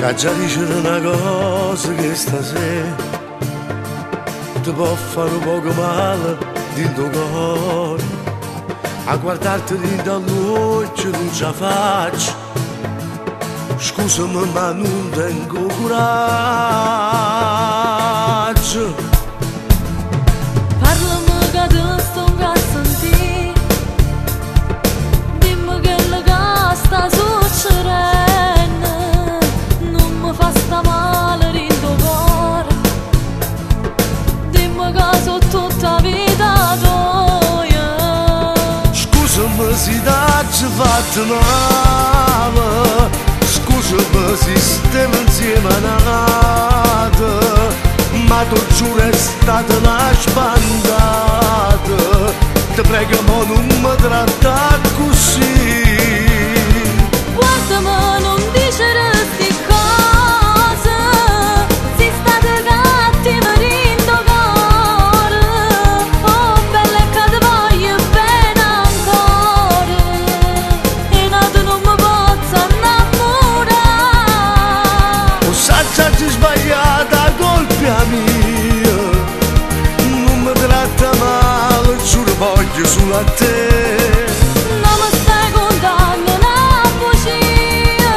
T'aggia dicere na cosa che stasera ti può fare un poco male dint' 'o core. A guardarti dint' all'uocchie nun ce 'a faccio. Scusami ma nun tengo coraggio. Parlami che te stongo a sentì. Dimmi quello che sta succedendo. Nun me fa sta male dint' 'o core. Dimmi che so tutta vita toja. Scusami si t'aggio fatto male. Scusami si stevo insieme a n'ato. Ma t'o giuro è stata na sbandata. Te prego mo nun me trattà accussì. Guardami, nun dicere 'sti cose. Si state cattiva dint' 'o core. Oh bella che te voglio bene ancora. 'E n'ato nun me pozzo annammurà. 'O saccio aggio sbagliato, 'a colpa mia. Nun me tratta male, giuro voglio solo a te. No me stai contanno na bugia.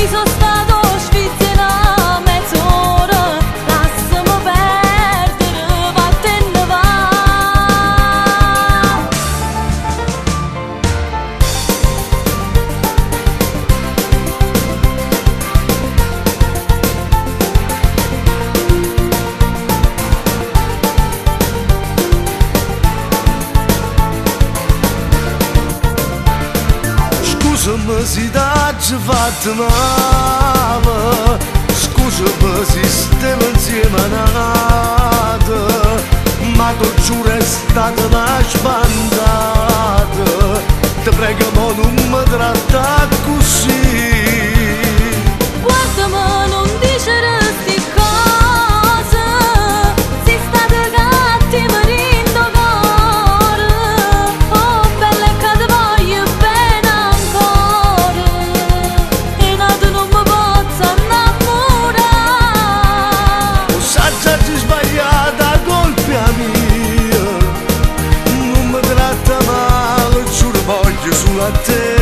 Io so stato sfizio 'na mezz'ora. Lassami perdere, vattene va. Scusami si t'aggio fatto male. Scusami si stevo insieme a n'ato. Ma t'o giuro è stata na sbandata. Te prego mo nun me trattà accussì. Guardami, nun dicere 'sti cose. Si state cattiva dint' 'o core. Oh bella che te voglio bene ancora. 'E n'ato nun me pozzo annammurà. 'O saccio aggio sbagliato, 'a colpa mia. Nun me tratta male, giuro voglio solo a te.